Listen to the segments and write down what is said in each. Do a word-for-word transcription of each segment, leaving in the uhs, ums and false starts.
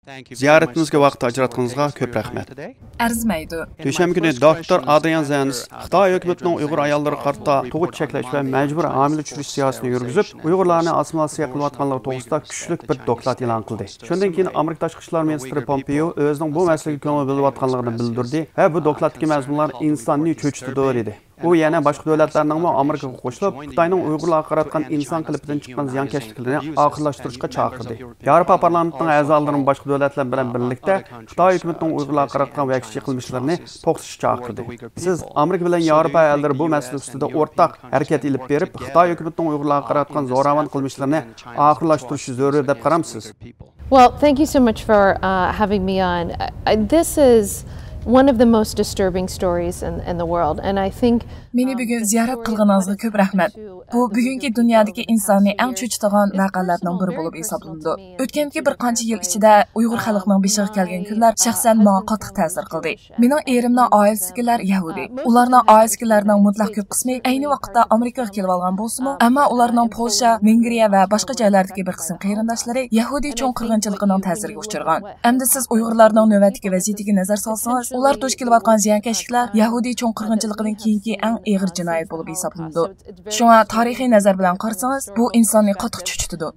زىيارىتىمىزگە ۋاقىت ئاجراتقىنىڭىزغا كۆپ رەھمەت. ئەرزىمەيدۇ. دۈشەنبە كۈنى دوكتور ئادرىيان زېنس خىتاي ھۆكۈمىتىنىڭ ئۇيغۇر ئاياللىرىغا قارىتا تۇغۇت چەكلەش ۋە مەجبۇرىي ھامىلە چۈشۈرۈش سىياسىتىنى يۈرگۈزۈپ، ئۇيغۇرلارنى ئاسسىمىلياتسىيە قىلىۋاتقانلىقى توغرىسىدا كۈچلۈك بىر دوكلات ئېلان قىلدى. شۇندىن كېيىن ئامېرىكا تاشقى ئىشلار مىنىستىرى پومپېيو ئۆزىنىڭ بۇ مەسىلىگە كۆڭۈل بۆلۈۋاتقانلىقىنى بىلدۈردى ۋە بۇ دوكلاتتىكى مەزمۇنلار ئىنساننى چۆچۈتىدۇ، دېدى. ئۇ يەنە باشقا دۆلەتلەرنىڭمۇ ئامېرىكىغا قوشۇلۇپ، خىتاينىڭ ئۇيغۇرلارغا قاراتقان ئىنسان قېلىپىدىن چىققان زىيانكەشلىكلىرىنى ئاخىرلاشتۇرۇشقا چاقىردى. ياۋروپا پارلامېنتىنىڭ ئەزالىرىمۇ باشقا دۆلەتلەر بىلەن بىرلىكتە خىتاي ھۆكۈمىتىنىڭ ئۇيغۇرلارغا قاراتقان ۋەھشىي قىلمىشلىرىنى توختىتىشقا چاقىردى. سىز ئامېرىكا بىلەن ياۋروپا ئەللىرى بۇ مەسىلە ئۈستىدە ئورتاق ھەرىكەت ئېلىپ بېرىپ، خىتاي ھۆكۈمىتىنىڭ ئۇيغۇرلارغا قاراتقان زوراۋان قىلمىشلىرىنى ئاخىرلاشتۇرۇشى زۆرۈر دەپ قارامسىز؟ Well, thank you so much for uh, having me on. Uh, this is one of the most disturbing stories in, in the world, and I think مېنى بۈگۈن زىيارەت قىلغىنىڭىزغا كۆپ رەھمەت. بۇ بۈگۈنكى دۇنيادىكى ئىنساننى ئەڭ چۆچۈتىدىغان ۋەقەلەرنىڭ بىرى بولۇپ ھېسابلىنىدۇ. ئۆتكەندىكى بىر قانچە يىل ئىچىدە ئۇيغۇر خەلقىنىڭ بېشىغا كەلگەن كۈنلەر شەخسەن ماڭا قاتتىق تەسىر قىلدى. مېنىڭ ئېرىمنىڭ ئائىلىسىدىكىلەر يەھۇدىي. ئۇلارنىڭ ئائىلىسىدىكىلەرنىڭ مۇتلەق كۆپ قىسمى ئەينى ۋاقىتتا ئامېرىكىغا كېلىۋالغان بولسىمۇ، ئەمما ئۇلارنىڭ پولشا، ۋېنگرىيە ۋە باشقا جايلاردىكى بىر قىسىم قېرىنداشلىرى يەھۇدىي چوڭ قىرغىنچىلىقىنىڭ تەسىرىگە ئۇچرىغان. ئەمدى سىز ئۇيغۇرلارنىڭ نۆۋەتتىكى ۋەزىيىتىگە نەزەر سالسىڭىز، ئۇلار دۇچ كېلىۋاتقان زىيانكەشلىكلەر يەھۇدىي چوڭ قىرغىنچىلىقىدىن كېيىنكى ئەڭ ئېغىر جىنايەت بولۇپ ھېسابلىنىدۇ. شۇڭا تارىخىي نەزەر بىلەن قارىسىڭىز، بۇ ئىنساننى قاتتىق چۆچۈتىدۇ.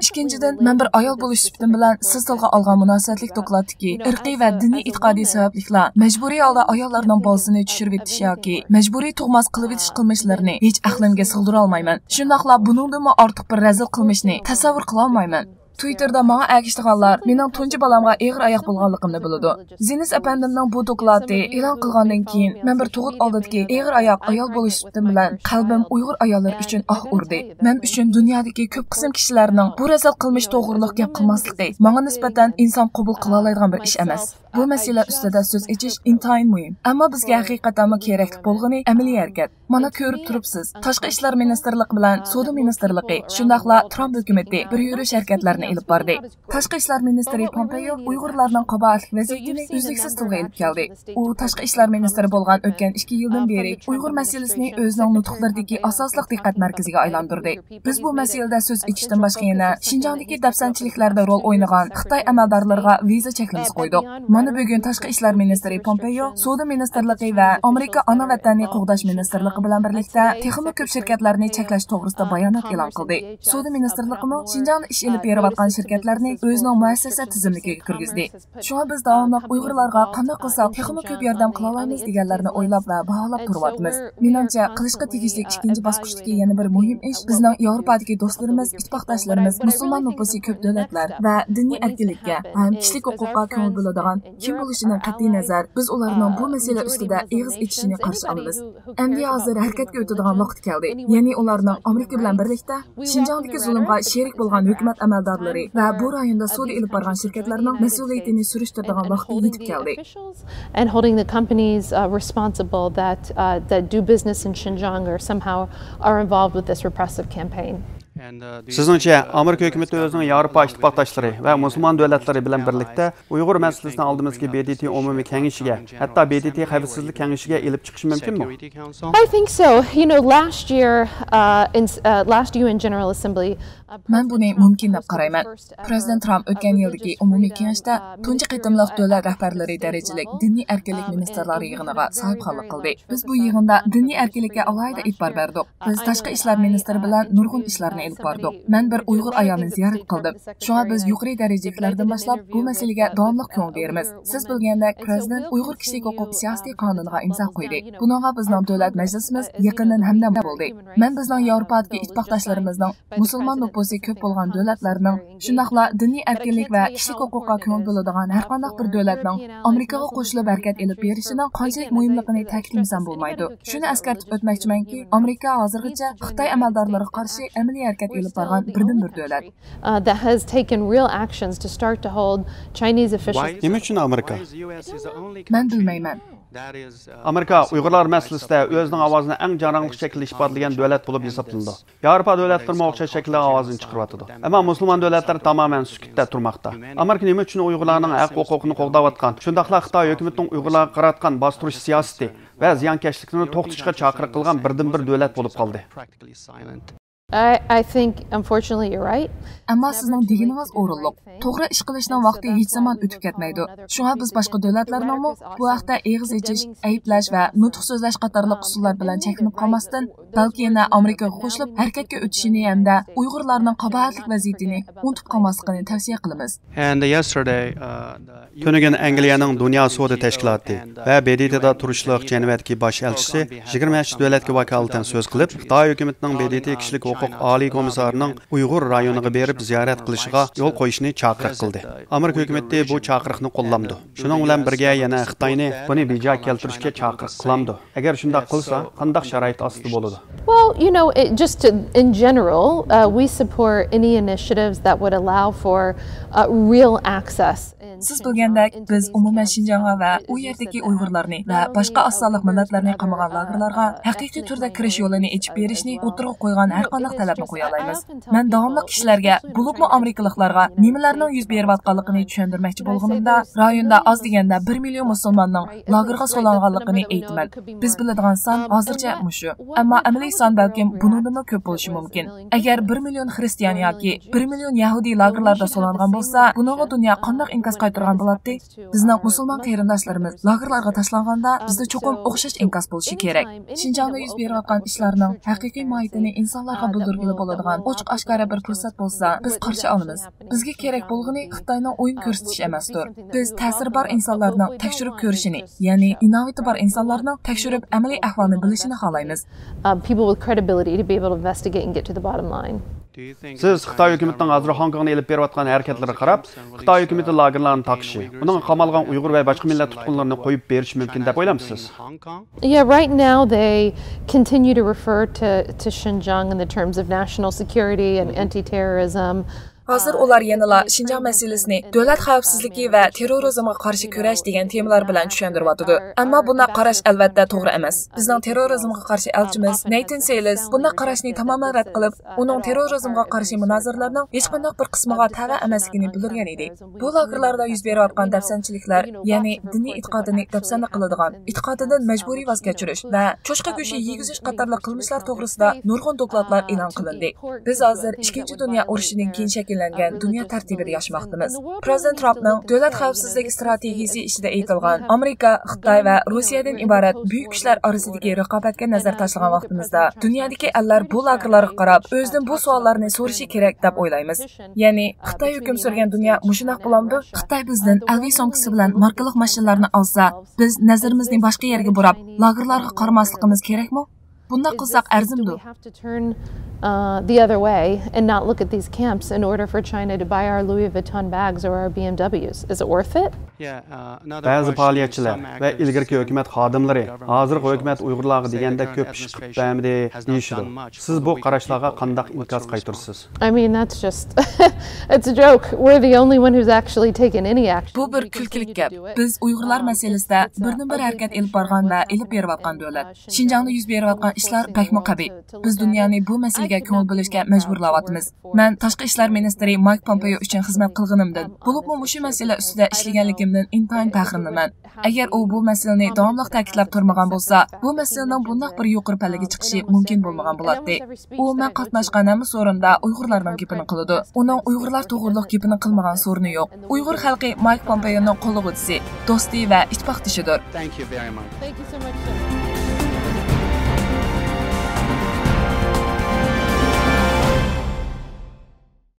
ئىككىنچىدىن، مەن بىر ئايال بولۇش سۈپىتىم بىلەن سىز تىلغا ئالغان مۇناسىۋەتلىك دوكلاتتىكى ئىرقىي ۋە دىنىي ئېتىقادى سەۋەبلىكلا مەجبۇرىي ھالدا ئاياللارنىڭ بالىسىنى چۈشۈرۈۋېتىش ياكى مەجبۇرىي تۇغماس قىلىۋېتىش قىلمىشلىرىنى ھېچ ئەقلىمگە سىغدۇرالمايمەن. شۇنداقلا بۇنىڭدىنمۇ ئارتۇق بىر رەزىل قىلمىشنى تەسەۋۋۇر قىلالمايمەن. تىۋىتتېردا ماڭا ئەگىشىدىغانلار مېنىڭ تۇنجى بالامغا ئېغىر ئاياق بولغانلىقىمنى بىلىدۇ. زېنس ئەپەندىمنىڭ بۇ دوكلاتى ئېلان قىلغاندىن كېيىن، مەن بىر تۇغۇت ئالدىدىكى ئېغىر ئاياق ئايال بولۇش سۈپىتىم بىلەن قەلبىم ئۇيغۇر ئاياللىرى ئۈچۈن ئاھ ئۇردى. مەن ئۈچۈن دۇنيادىكى كۆپ قىسىم كىشىلەرنىڭ بۇ رەزىل قىلمىش توغرۇلۇق گەپ قىلماسلىقى ماڭا نىسبەتەن ئىنسان قوبۇل قىلالايدىغان بىر ئىش ئەمەس. بۇ مەسىلە ئۈستىدە سۆز ئېچىش ئىنتايىن مۇھىم. ئەمما بىزگە ھەقىقەتەنمۇ كېرەكلىك بولغىنى ئەمەلىي ھەرىكەت. مانا كۆرۈپ تۇرۇپسىز، تاشقى ئىشلار مىنىستىرلىقى بىلەن سودا مىنىستىرلىقى، شۇنداقلا ترامپ ھۆكۈمىتى بىر يۈرۈش ھەرىكەتلەرنى ئېلىپ باردى. تاشقى ئىشلار مىنىستىرى پومپېيو ئۇيغۇرلارنىڭ قاباھەتلىك ۋەزىيىتىنى ئۈزلۈكسىز تىلغا ئېلىپ كەلدى. ئۇ تاشقى ئىشلار مىنىستىرى بولغان ئۆتكەن ئىككى يىلدىن بېرى ئۇيغۇر مەسىلىسىنى ئۆزىنىڭ نۇتۇقلىرىدىكى ئاساسلىق دىققەت مەركىزىگە ئايلاندۇردى. بىز بۇ مەسىلىدە سۆز ئېچىشتىن باشقا يەنە شىنجاڭدىكى دەپسەندىچىلىكلەردە رول ئوينىغان خىتاي ئەمەلدارلىرىغا ۋىزا چەكلىمىسى قويدۇق. مانا بۈگۈن تاشقى ئىشلار مىنىستىرى پومپېيو سودا مىنىستىرلىقى ۋە ئامېرىكا ئانا ۋەتەننى قوغداش مىنىستىرلىقى بىلەن بىرلىكتە تېخىمۇ كۆپ شىركەتلەرنى چەكلەش توغرىسىدا بايانات ئېلان قىلدى. سودا مىنىستىرلىقىمۇ شىنجاڭدا ئىش ئېلىپ بېرىۋاتقان شىركەتلەرنى ئۆزىنىڭ مۇئەسسەسە تىزىملىكىگە كىرگۈزدى. شۇڭا بىز داۋاملىق ئۇيغۇرلارغا قانداق قىلساق تېخىمۇ كۆپ ياردەم قىلالايمىز دېگەنلەرنى ئويلاپ ۋە باھالاپ تۇرۇۋاتىمىز. مېنىڭچە، قىلىشقا تېگىشلىك ئىككىنچى باسقۇچتىكى يەنە بىر مۇھىم ئىش بىزنىڭ ياۋروپادىكى دوستلىرىمىز، ئىتتىپاقداشلىرىمىز مۇسۇلمان نوپۇسى كۆپ دۆلەتلەر ۋە دىنىي ئەركىنلىككە ھەم كىشىلىك ھوقۇققا كۆڭۈل بۆلىدىغان كىم بولۇشىدىن قەتئىينەزەر، بىز ئۇلارنىڭ بۇ مەسىلە ئۈستىدە ئېغىز ئېچىشىنى قارشى ئالىمىز. ئەمدى ھازىر ھەرىكەتكە ئۆتىدىغان ۋاقىت كەلدى. يەنى ئۇلارنىڭ ئامېرىكا بىلەن بىرلىكتە شىنجاڭدىكى زۇلۇمغا شېرىك بولغان ھۆكۈمەت ئەمەلدارلىرى ۋە بۇ رايوندا سودا ئېلىپ بارغان شىركەتلەرنىڭ مەسئۇلىيىتىنى سۈرۈشتۈرىدىغان ۋاقتى يېتىپ كەلدى. And holding the companies uh, responsible that uh, that do business in Xinjiang or somehow are involved with this repressive campaign. سىزنىڭچە، ئامېرىكا ھۆكۈمىتى ئۆزىنىڭ ياۋروپا ئىتتىپاقداشلىرى ۋە مۇسۇلمان دۆلەتلىرى بىلەن بىرلىكتە ئۇيغۇر مەسىلىسىنى ئالدىمىزدىكى ب د ت ئومۇمىي كېڭىشىگە، ھەتتا ب د ت خەۋپسىزلىك كېڭىشىگە ئېلىپ چىقىشى مۇمكىنمۇ؟ I think so. You know, last year, uh, in, uh, last U N General Assembly, uh, مەن بۇنى مۇمكىن دەپ قارايمەن. پرېزىدېنت ترامپ ئۆتكەن يىلدىكى ئومۇمىي كېڭەشتە تۇنجى قېتىملىق دۆلەت رەھبەرلىرى دەرىجىلىك دىنىي ئەركىنلىك مىنىستىرلار يىغىنىغا ساھىبخانلىق قىلدى. بىز بۇ يىغىندا دىنىي ئەركىنلىككە ئالاھىدە ئېتىبار بەردۇق. بىز تاشقى ئىشلار مىنىستىرى بىلەن نۇرغۇن ئىشلارنى ئېلىپ باردۇق. مەن بىر ئۇيغۇر ئايالىنى زىيارەت قىلدىم. شۇڭا بىز يۇقىرى دەرىجىلىكلەردىن باشلاپ بۇ مەسىلىگە داۋاملىق كۆڭۈل بۆلىمىز. سىز بىلگەندەك، پرېزىدېنت ئۇيغۇر كىشىلىك ھوقۇق سىياسىتى قانۇنىغا ئىمزا قويدى. بۇنىڭغا بىزنىڭ دۆلەت مەجلىسىمىز يېقىندىن ھەمدەم بولدى. مەن بىزنىڭ ياۋروپادىكى ئىتتىپاقداشلىرىمىزنىڭ مۇسۇلمان نوپۇسى كۆپ بولغان دۆلەتلەرنىڭ، شۇنداقلا دىنىي ئەركىنلىك ۋە كىشىلىك ھوقۇققا كۆڭۈل بۆلىدىغان ھەرقانداق بىر دۆلەتنىڭ ئامېرىكىغا قوشۇلۇپ ھەرىكەت ئېلىپ بېرىشىنىڭ قانچىلىك مۇھىملىقىنى تەكىتلىمىسەم بولمايدۇ. شۇنى ئەسكەرتىپ ئۆتمەكچىمەنكى، ئامېرىكا ھازىرغىچە خىتاي ئەمەلدارلىرىغا قارشى ئەمەلىي ھەرىكەت ئېلىپ بارغان بىردىنبىر دۆلەت. Uh, that has taken real actions to start to hold Chinese officials. نېمە ئۈچۈن ئامېرىكا؟ مەن بىلمەيمەن. ئامېرىكا ئۇيغۇرلار مەسىلىسىدە ئۆزىنىڭ ئاۋازىنى ئەڭ جاراڭلىق شەكىلدە ئىپادىلىگەن دۆلەت بولۇپ ھېسابلىنىدۇ. ياۋروپا دۆلەتلىرىمۇ ئوخشاش شەكىلدە ئاۋازىنى چىقىرىۋاتىدۇ. ئەمما مۇسۇلمان دۆلەتلەر تامامەن سۈكۈتتە تۇرماقتا. ئامېرىكا نېمە ئۈچۈن ئۇيغۇرلارنىڭ ھەق ھوقۇقىنى قوغداۋاتقان، شۇنداقلا خىتاي ھۆكۈمىتىنىڭ ئۇيغۇرلارغا قاراتقان باستۇرۇش سىياسىتى ۋە زىيانكەشلىكلىرىنى توختىتىشقا چاقىرىق قىلغان بىردىنبىر دۆلەت بولۇپ قالدى؟ I, I think, unfortunately, you're right. ئەمما سىزنىڭ دېگىنىڭىز ئورۇنلۇق. توغرا ئىش قىلىشنىڭ ۋاقتى ھېچ زامان ئۆتۈپ كەتمەيدۇ. شۇڭا بىز باشقا دۆلەتلەرنىڭمۇ بۇ ھەقتە ئېغىز ئېچىش، ئەيىبلەش ۋە نۇتۇق سۆزلەش قاتارلىق ئۇسۇللار بىلەن چەكلىنىپ قالماستىن، بەلكى يەنە ئامېرىكىغا قوشۇلۇپ ھەرىكەتكە ئۆتۈشىنى ھەمدە ئۇيغۇرلارنىڭ قاباھەتلىك ۋەزىيىتىنى ئۇنتۇپ قالماسلىقىنى تەۋسىيە قىلىمىز. And yesterday, uh, the تۈنۈگۈن ئەنگلىيەنىڭ دۇنيا سودا تەشكىلاتى ۋە ب د ت دا تۇرۇشلۇق جەنۇبتىكى باش ئەلچىسى يىگىرمە ئۈچ دۆلەتكە ۋاكالىتەن سۆز قىلىپ، خىتاي ھۆكۈمىتىنىڭ ب د ت كىشىلىك ھوقۇق ئالىي كومىسسارىنىڭ ئۇيغۇر رايونىغا بېرىپ زىيارەت قىلىشىغا يول قويۇشنى چاقىرىق قىلدى. ئامېرىكا ھۆكۈمىتى بۇ چاقىرىقنى قوللامدۇ. شۇنىڭ بىلەن بىرگە يەنە خىتاينى بۇنى بىجا كەلتۈرۈشكە چاقىرىق قىلامدۇ؟ ئەگەر شۇنداق قىلسا، قانداق شارائىت ئاستىدا بولىدۇ؟ Well, you know, it, just to, in general, uh, we support any initiatives that would allow for uh, real access. سىز بىلگەندەك، بىز ئومۇمەن شىنجاڭغا ۋە ئۇ يەردىكى ئۇيغۇرلارنى ۋە باشقا ئاز سانلىق مىللەتلەرنى قامىغان لاگېرلارغا ھەقىقىي تۈردە كىرىش يولىنى ئېچىپ بېرىشنى ئوتتۇرىغا قويغان ھەر قانداق تەلەپنى قويالايمىز. مەن داۋاملىق كىشىلەرگە، بولۇپمۇ ئامېرىكىلىقلارغا نېمىلەرنىڭ يۈز بېرىۋاتقانلىقىنى چۈشەندۈرمەكچى بولغىنىمدا، رايوندا ئاز دېگەندە بىر مىليون مۇسۇلماننىڭ لاگېرغا سولانغانلىقىنى ئېيتىمەن. بىز بىلىدىغان سان ھازىرچە مۇشۇ. ئەمما ئەمەلىي سان بەلكىم بۇنىڭدىنمۇ كۆپ بولۇشى مۇمكىن. ئەگەر بىر مىليون خرىستىيان ياكى بىر مىليون يەھۇدىي لاگېرلاردا سولانغان بولسا، بۇنىڭغا دۇنيا قانداق ئىنكاس قايتۇرغان بولاتتى؟ بىزنىڭ مۇسۇلمان قېرىنداشلىرىمىز لاگېرلارغا تاشلانغاندا، بىزدە چوقۇم ئوخشاش ئىنكاس بولۇشى كېرەك. شىنجاڭدا يۈز بېرىۋاتقان ئىشلارنىڭ ھەقىقىي ماھىيىتىنى ئىنسانلارغا بىلدۈرگىلى بولىدىغان ئوچۇق ئاشكارا بىر پۇرسەت بولسا، بىز قارشى ئالىمىز. بىزگە كېرەك بولغىنى خىتاينىڭ ئويۇن كۆرسىتىشى ئەمەستۇر. بىز تەسىرى بار ئىنسانلارنىڭ تەكشۈرۈپ كۆرۈشىنى، يەنى ئىناۋىتى بار ئىنسانلارنىڭ تەكشۈرۈپ ئەمەلىي ئەھۋالنى بىلىشىنى خالايمىز. Uh, people with credibility to be able to investigate and get to the bottom line. سىز خىتاي ھۆكۈمىتىنىڭ ھازىر خوڭكوڭدا ئېلىپ بېرىۋاتقان ھەرىكەتلىرىگە قاراپ، خىتاي ھۆكۈمىتى لاگېرلارنى تاقىشى، ئۇنىڭغا قامالغان ئۇيغۇر ۋە باشقا مىللەت تۇتقۇنلىرىنى قويۇپ بېرىشى مۇمكىن دەپ ئويلامسىز؟ Yeah, right now they continue to refer to, to Xinjiang in the terms of national security and anti-terrorism. ھازىر ئۇلار يەنىلا شىنجاڭ مەسىلىسىنى دۆلەت خەۋپسىزلىكى ۋە تېررورىزمغا قارشى كۈرەش دېگەن تېمىلار بىلەن چۈشەندۈرۈۋاتىدۇ. ئەمما بۇنداق قاراش ئەلۋەتتە توغرا ئەمەس. بىزنىڭ تېررورىزمغا قارشى ئەلچىمىز نەيتىن سېيلز بۇنداق قاراشنى تامامەن رەت قىلىپ، ئۇنىڭ تېررورىزمغا قارشى مۇنازىرىلەرنىڭ ھېچقانداق بىر قىسمىغا تەۋە ئەمەسلىكىنى بىلدۈرگەن ئىدى. بۇ لاگېرلاردا يۈز بېرىۋاتقان دەپسەندىچىلىكلەر، يەنى دىنىي ئېتىقادىنى دەپسەندە قىلىدىغان، ئېتىقادىدىن مەجبۇرىي ۋاز كەچۈرۈش ۋە چوشقا گۆشى يېگۈزۈش قاتارلىق قىلمىشلار توغرىسىدا نۇرغۇن دوكلاتلار ئېلان قىلىندى. بىز ھازىر ئىككىنچى دۇنيا ئۇرۇشىدىن كېيىن شەكىللەنگەن دۇنيا تەرتىپىدە ياشىماقتىمىز. پرېزىدېنت ترامپنىڭ دۆلەت خەۋپسىزلىك ئىستراتېگىيىسى ئىچىدە ئېيتىلغان ئامېرىكا، خىتاي ۋە روسىيەدىن ئىبارەت بۈيۈك كۈچلەر ئارىسىدىكى رىقابەتكە نەزەر تاشلىغان ۋاقتىمىزدا، دۇنيادىكى ئەللەر بۇ لاگېرلارغا قاراپ، ئۆزىدىن بۇ سوئاللارنى سورىشى كېرەك دەپ ئويلايمىز. يەنى، خىتاي ھۆكۈم سۈرگەن دۇنيا مۇشۇنداق بولامدۇ؟ خىتاي بىزدىن ئەلۋىي سومكىسى بىلەن ماركىلىق ماشىنىلارنى ئالسا، بىز نەزىرىمىزنى باشقا يەرگە بۇراپ، لاگېرلارغا قارىماسلىقىمىز كېرەكمۇ؟ بۇنداق قىلساق ئەرزىمدۇ؟ Do we have to turn, uh, the other way and not look at these camps in order for China to buy our Louis Vuitton bags or our B M Ws? Is it worth it? بەزى پائالىيەتچىلەر ۋە ئىلگىرىكى ھۆكۈمەت خادىملىرى ھازىرقى ھۆكۈمەت ئۇيغۇرلارغا دېگەندەك كۆپ ئىش قىلىپ بەرمىدى دېيىشىدۇ. سىز بۇ قاراشلارغا قانداق ئىنكاس قايتۇرىسىز؟ I mean, that's just, it's a joke. We're the only one who's actually taken any action. بۇ بىر كۈلكىلىك گەپ. بىز ئۇيغۇرلار مەسىلىسىدە بىردىنبىر ھەرىكەت ئېلىپ بارغان ۋە ئېلىپ بېرىۋاتقان دۆلەت. شىنجاڭدا يۈز بېرىۋاتقان ئىشلار بەكمۇ قەبىھ. بىز دۇنيانى بۇ مەسىلىگە كۆڭۈل بۆلۈشكە مەجبۇرلاۋاتىمىز. مەن تاشقى ئىشلار مىنىستىرى مايك پومپېيو ئۈچۈن خىزمەت قىلغىنىمدىن، بولۇپمۇ مۇشۇ مەسىلە ئۈستىدە ئىشلىگەنلىكىمدىن ئىنتايىن پەخىرلىنىمەن. ئەگەر ئۇ بۇ مەسىلىنى داۋاملىق تەكىتلەپ تۇرمىغان بولسا، بۇ مەسىلىنىڭ بۇنداق بىر يۇقىرى پەللىگە چىقىشى مۇمكىن بولمىغان بولاتتى. ئۇ مەن قاتناشقان ھەممە سورۇندا ئۇيغۇرلارنىڭ گېپىنى قىلىدۇ. ئۇنىڭ ئۇيغۇرلار توغرۇلۇق گېپىنى قىلمىغان سورۇنى يوق. ئۇيغۇر خەلقى مايك پومپېيونىڭ قوللىغۇچىسى، دوستى ۋە ئىتتىپاقدىشىدۇر. Thank you very much. Thank you so much, sir.